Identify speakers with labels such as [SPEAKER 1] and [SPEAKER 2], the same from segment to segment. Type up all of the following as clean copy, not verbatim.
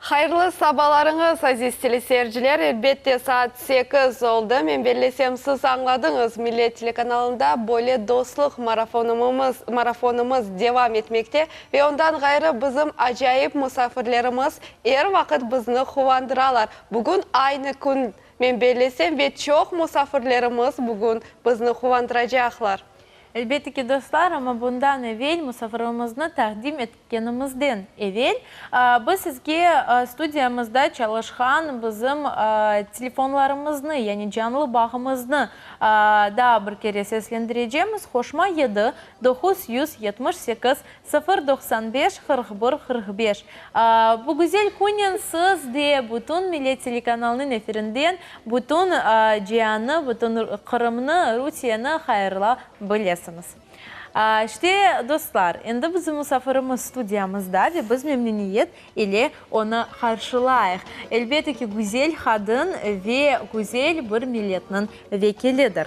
[SPEAKER 1] Hayırlı sabalarıñız, aziz teleseyirciler! Elbette, saat sekiz oldı. Men bellesem, siz añladıñız, Millet telekanalında böyle dostluq marafonımımız, marafonımız devam etmekte. Ve ondan ğayrı bizim acayip musafirlerimiz er vaqıt bizni quvandıralar. Bugün aynı kün, men bellesem, ve çoq musafirlerimiz bugün bizni quvandıracaqlar.
[SPEAKER 2] Elbette ki, dostlar, amma bundan evel musafirimizni taqdim etkenimizden evel, biz sizge studiyamızda çalışqan bizim telefonlarımıznı, yani canlı bağımıznı daa bir kere seslendirecemiz, qoşma yedi, 978 095 41 45. Bu güzel künnen siz de bütün Millet telekanalınıñ efirinden bütün ciannı, bütün Qırımnı, Rusiyeni hayırla bilesiñiz. İşte, dostlar, endi bizim musafirimiz studiyamızda ve biz memnüniyet ile onı qarşılayıq. Elbette ki, güzel qadın ve güzel bir milletniñ vekilidir.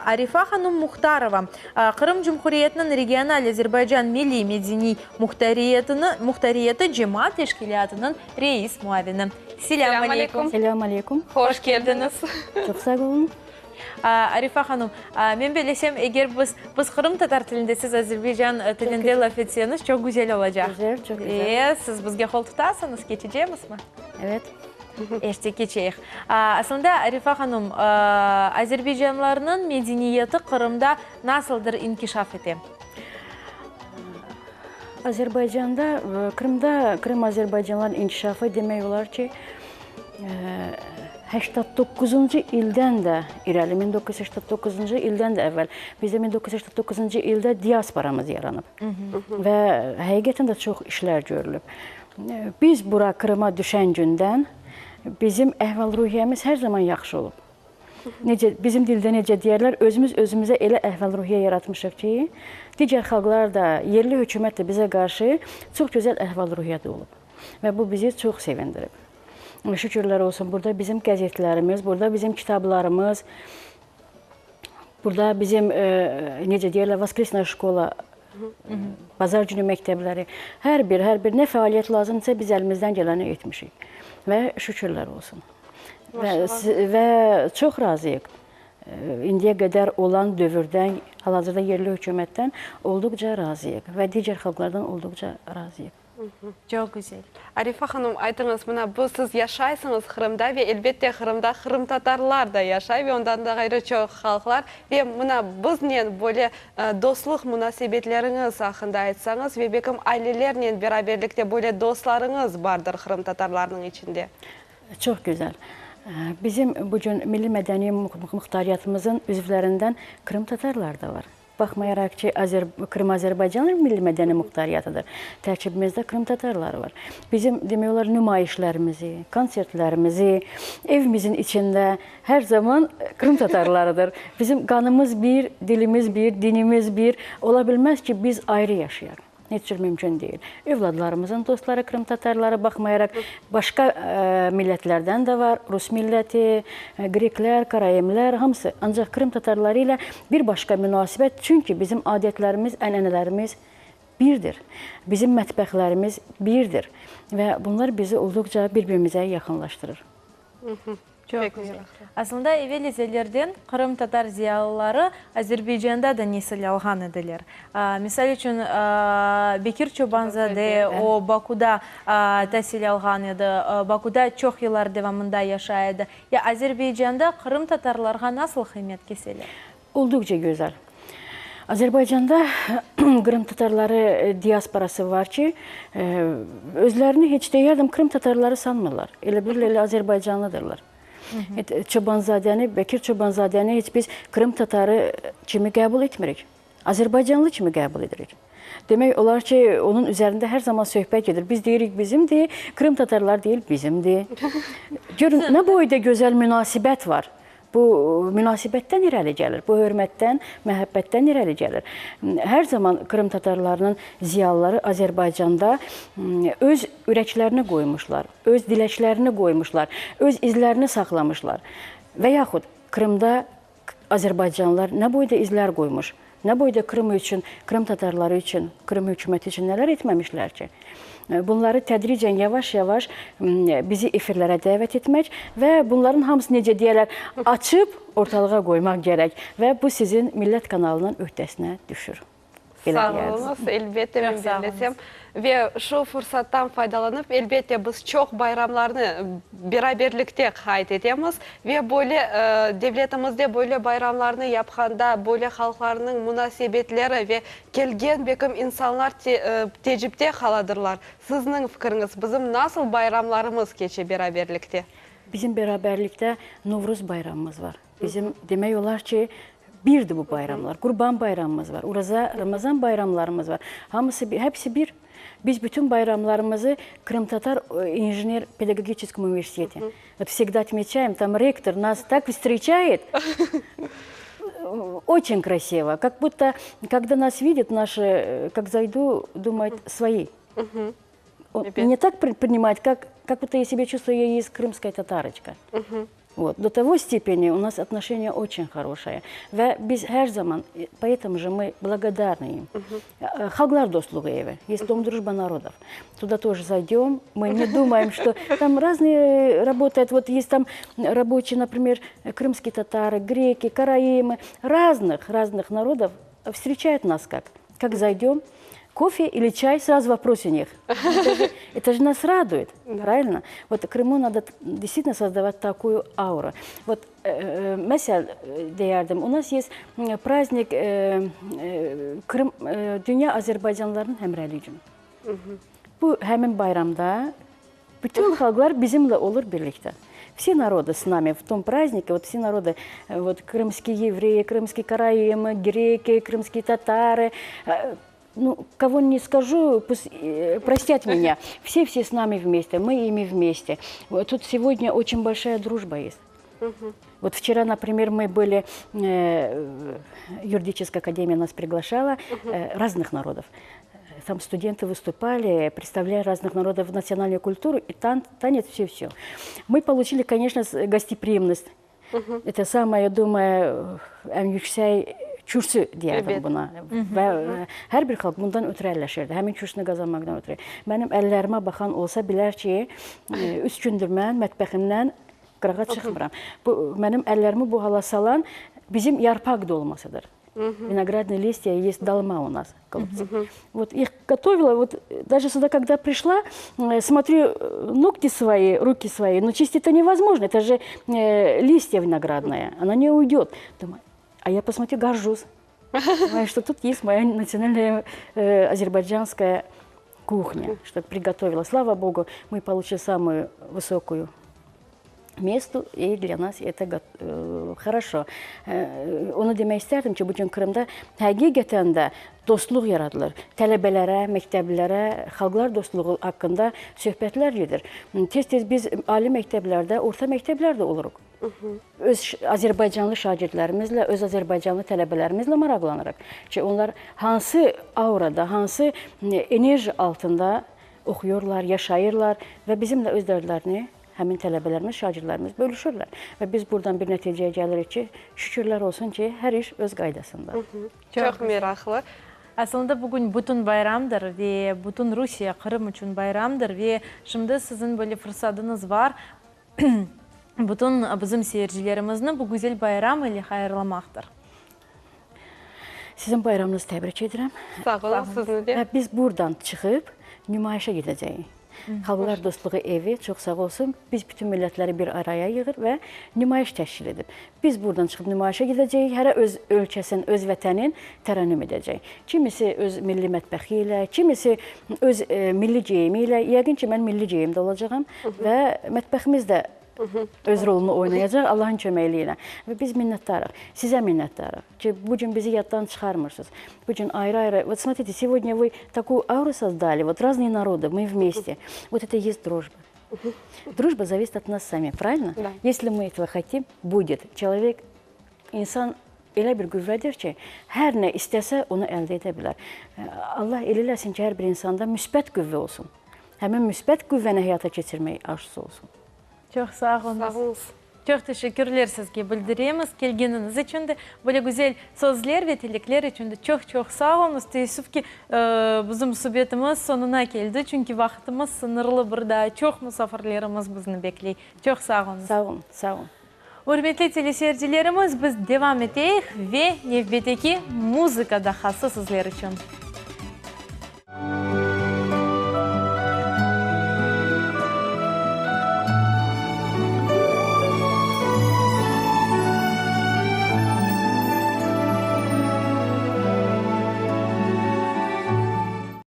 [SPEAKER 2] Arifa hanım Muhtarova, Qırım Cumhuriyetiniñ regional Azerbaycan milliy medeniy muhtariyetini muhtariyeti cemaat teşkilâtınıñ reis muavini. Selâm aleyküm.
[SPEAKER 3] Selâm aleyküm.
[SPEAKER 1] Hoş keldiñiz.
[SPEAKER 3] Çoq sağ oluñ.
[SPEAKER 2] Arifa hanım, men bellesem, eger biz, biz qırımtatar tilinde, siz azerbaycan tilinde laf etseñiz, çoq güzel olacaq.
[SPEAKER 3] Güzel, çoq güzel.
[SPEAKER 2] E, siz bizge qol tutasıñız, keçecemizmi?
[SPEAKER 3] Evet.
[SPEAKER 2] İşte, keçeyik. Aslında, Arifa hanım, azerbaycanlarnıñ medeniyeti Qırımda nasıldır inkişaf ete?
[SPEAKER 3] Azerbaycanda, Qırımda Qırım azerbaycanlarnıñ inkişafı demek olar ki, Heştat doqquzıncı ilden de ireli, 1989-cı ilden de evvel, bizde 1989-cı ilde diasporamız yaranıp ve həqiqətən de çox işler görülüb. Biz bura Qırıma düşən gündən bizim əhval-ruhiyyəmiz hər zaman yaxşı olub. Necə, bizim dildə necə deyərlər, özümüz özümüzə elə əhval-ruhiyyə yaratmışıq ki, digər xalqlar da, yerli hökumət də bizə qarşı çox gözəl əhval-ruhiyyədə olub və bu bizi çox sevindirib. Şükürlər olsun, burada bizim qəzetlərimiz, burada bizim kitablarımız, burada bizim, necə deyərlər, Voskresnaya şkola, bazar günü məktəbləri, hər bir, hər bir nə fəaliyyət lazımdırsa biz əlimizdən gələni etmişik və şükürlər olsun. Və, və çox razıyıq. İndiyə qədər olan dövrdən, hal-hazırda yerli hökumətdən olduqca razıyıq və digər xalqlardan olduqca razıyıq.
[SPEAKER 2] Çoq güzel.
[SPEAKER 1] Arifa hanım, aytıñız, mına bu siz yaşaysıñız Qırımda ve elbette Qırımda qırımtatarlar da yaşay ve ondan da ğayrı çoq halqlar ve mına biznen böyle dostluq munasebetleriñiz aqqında aytsañız ve belkim ailelernen beraberlikte böyle dostlarıñız bardır qırımtatarlarnıñ içinde.
[SPEAKER 3] Çoq güzel. Bizim bugün milliy-medeniy muhtariyatımızın üzvlerinden qırımtatarlar da var. Baqmayaraq ki, Azer, Qırım Azerbaycanın milliy-mədeniy muhtariyatıdır, tərkibimizdə qırımtatarlar var. Bizim, demək olar, nümayişlərimizi, konsertlərimizi evimizin içində hər zaman qırımtatarlarıdır. Bizim qanımız bir, dilimiz bir, dinimiz bir. Ola bilməz ki, biz ayrı yaşayaq. Heç cür mümkün deyil. Övladlarımızın dostları qırımtatarları baqmayaraq, başqa millətlərdən də var, rus milləti, greklər, karaimlər, hamısı. Ancaq qırımtatarları ilə bir başqa münasibət, çünki bizim adətlərimiz, ənənələrimiz birdir. Bizim mətbəxlərimiz birdir və bunlar bizi olduqca bir-birimizə yaxınlaşdırır.
[SPEAKER 2] Çoq güzel. Aslında evel ezellerden qırımtatar ziyalıları Azerbaycanda da nesil alğan ediler. Misal içün, Bekir Çobanzade, o Bakuda tasil alğan edi, Bakuda çoq yıllar devamında yaşay edi. Ya Azerbaycanda qırımtatarlarğa nasıl qıymet keseler?
[SPEAKER 3] Olduqca güzel. Azerbaycanda qırımtatarları diasporası var ki, özlerini heç deyərdim qırımtatarları sanmırlar. Elə bilirlər, elə azerbaycanlıdırlar. Çobanzadəni, Bekir Çobanzadəni heç biz Qırım tatarı kimi qəbul etmirik. Azerbaycanlı kimi qəbul edirik. Demək olar ki, onun üzərində hər zaman söhbət gedir. Biz deyirik bizimdir, Krım tatarlar deyir bizimdir. Görün, nə boyda gözəl münasibət var. Bu münasibətdən irəli gəlir, bu hörmətdən, məhəbbətdən irəli gəlir. Hər zaman Krım tatarlarının ziyalıları Azərbaycanda öz ürəklərini qoymuşlar, öz diləklərini qoymuşlar, öz izlərini saxlamışlar. Və yaxud Krımda Azərbaycanlılar nə boyda izlər qoymuş, nə boyda Krım üçün, Krım tatarları üçün, Krım hökuməti üçün nələr etməmişlər ki? Bunları tədricən yavaş-yavaş bizi efirlərə dəvət etmək və bunların hamısı necə deyərlər, açıb ortalığa qoymaq gərək və bu sizin Millət kanalının öhdəsinə düşür.
[SPEAKER 1] Sağ oluñız, elbette, men bellesem. Ve şu fursattan faydalanıp, elbette, biz çoq bayramlarnı beraberlikte qayd etemiz. Ve böyle devletimizde böyle bayramlarnı yapqanda, böyle halqlarnıñ munasebetleri ve kelgen bekim insanlar tecipte qaladırlar. Sizniñ fikiriñiz, bizim nasıl bayramlarımız keçe beraberlikte?
[SPEAKER 3] Bizim beraberlikte Novruz bayramımız var. Bizim, demek olar ki, birdir bu bayramlar. Qurban bayramımız var, Uraza, Ramazan bayramlarımız var. Hamısı, hepsi bir. Biz bütün bayramlarımızı Qırımtatar injener pedagogiçeskom universiteti. Vot vsegda otmeçaem, tam rektor nas tak vstreçaet, oçen krasivo, kak budto, kogda nas vidit, naşı, kak zaydu, dumает, svoi. Menya tak prinimayet, kak, kak budto ya sebya çuvstvuyu, ya est krımskaya tatarıçka. Vot, do togo stepeni u nas otnoşeniya oçen horoşaya. Ve biz her zaman, poetomu je mı blagodarnı im. Halqlar dostluğı evi, est Dom družba narodov. Tuda тоже zaydem, mı ne dumaem, çto tam raznıye rabotayut, vot est tam raboçiy, naprimer, krımskiy tatarı, greki, karaimı, raznıh, raznıh narodov vstreçayut nas kak. Kak zaydem, kofe ili çay, srazu vopros u nih. Это же нас радует, правильно? Вот Крыму надо действительно создавать такую ауру. Вот, məsəl deyərdim, u nas есть праздник Krım, dünya azerbaycanlarının həmrəyliyi günü. Bu həmin bayramda bütün halqlar bizimle olur birlikte. Все народы с нами в том празднике, вот все народы, вот крымские евреи, крымские караимы, греки, крымские татары, ну, кого не скажу, пусть простят меня. Все-все с нами вместе, мы ими вместе. Вот тут сегодня очень большая дружба есть. Вот вчера, например, мы были, юридическая академия нас приглашала, разных народов. Там студенты выступали, представляя разных народов национальную культуру, и танец, все-все. Мы получили, конечно, гостеприимность. Это самое, я думаю, eñ yüksek kürsü deyərdim buna. Və hər bir xalq bundan ötrü əlləşirdi. Həmin kürsünü qazanmaqdan ötrü. Mənim əllərimə baxan olsa bilər ki, üç gündür mən mətbəximdən qırağa çıxmıram. Bu, mənim əllərimi bu hala salan bizim yarpaq dolmasıdır. Виноградные листья есть долма у нас. Вот их готовила, вот даже сюда, когда пришла, смотрю, ногти свои, руки свои, но чистить это невозможно, это же листья виноградные, она не уйдет. Думаю, а я посмотрю, горжусь. Думаю, что тут есть моя национальная азербайджанская кухня, что приготовила. Слава Богу, мы получили самую высокую месту, и для нас это хорошо. Onu demək istərdim ki, bugün Krımda həqiqətən də dostluq yaradılır. Tələbələrə, məktəblilərə xalqlar dostluğu haqqında söhbətlər gedir. Tez-tez biz ali məktəblərdə, orta məktəblərdə oluruq. Öz azərbaycanlı şagirdlərimizlə, öz azərbaycanlı tələbələrimizlə maraqlanırıq ki, onlar hansı aurada, hansı enerji altında oxuyurlar, yaşayırlar və bizimlə öz dərdlərini həmin tələbələrimiz, şagirdlərimiz bölüşürlər. Və biz buradan bir nəticəyə gəlirik ki, şükürlər olsun ki, hər iş öz qaydasında.
[SPEAKER 1] Çoq meraqlı.
[SPEAKER 2] Aslında bugün bütün bayramdır ve bütün Rusiye, Qırım içün bayramdır ve şimdi siziñ böyle fırsatıñız bar bütün bizim seyircilerimizni bu güzel bayram ile hayırlamaqtır.
[SPEAKER 3] Sizin bayramınızı təbrik edirəm.
[SPEAKER 1] Sağ olun, sizni de.
[SPEAKER 3] Və biz buradan çıxıb nümayişə gedəcəyik. Xalqlar Dostluğu Evi çox sağ olsun, biz bütün millətləri bir araya yığır və nümayiş təşkil edib. Biz buradan çıxıb nümayişə gedəcəyik, hərə öz ölkəsinin, öz vətənin tərənnüm edəcək. Kimisi öz milli mətbəxi ilə, kimisi öz milli geyimi ilə. Yəqin ki, mən milli geyimdə olacağam və mətbəximiz də öz rolunu oynayacaq Allahın köməkliyi ilə. Və biz minnətdarıq, sizə minnətdarıq ki, bu gün bizi yaddan çıxarmırsınız. Bu gün ayrı-ayrı, вот смотрите, сегодня вы такую ауру создали, вот разные народы, мы вместе. Вот это и есть дружба. Дружба зависит от нас сами, правильно?
[SPEAKER 1] Да.
[SPEAKER 3] Если мы этого хотим, будет. Человек, insan elə bir qüvvədir ki, hər nə istəsə onu əldə edə bilər. Allah elə eləsin ki, hər bir insanda müsbət qüvvə olsun. Həmin müsbət qüvvəni həyata keçirmək arzusu olsun.
[SPEAKER 2] Çoq sağ olunuz.
[SPEAKER 1] Sağ olunuz.
[SPEAKER 2] Çoq teşekkürler sizge bildiremiz, kelgeniñiz içün de, böyle güzel sözler ve tilekler içün de çoq-çoq sağ oluñız. Teessüf ki, bizim subetimiz soñuna keldi, çünki vaqıtımız sıñırlı, bir daa çoq musafirlerimiz bizni bekley. Çoq sağ oluñız.
[SPEAKER 3] Sağ oluñ, sağ oluñ.
[SPEAKER 2] Ürmetli teleseyircilerimiz, biz devam eteyik ve nevbetteki muzıka dahası sizler içün.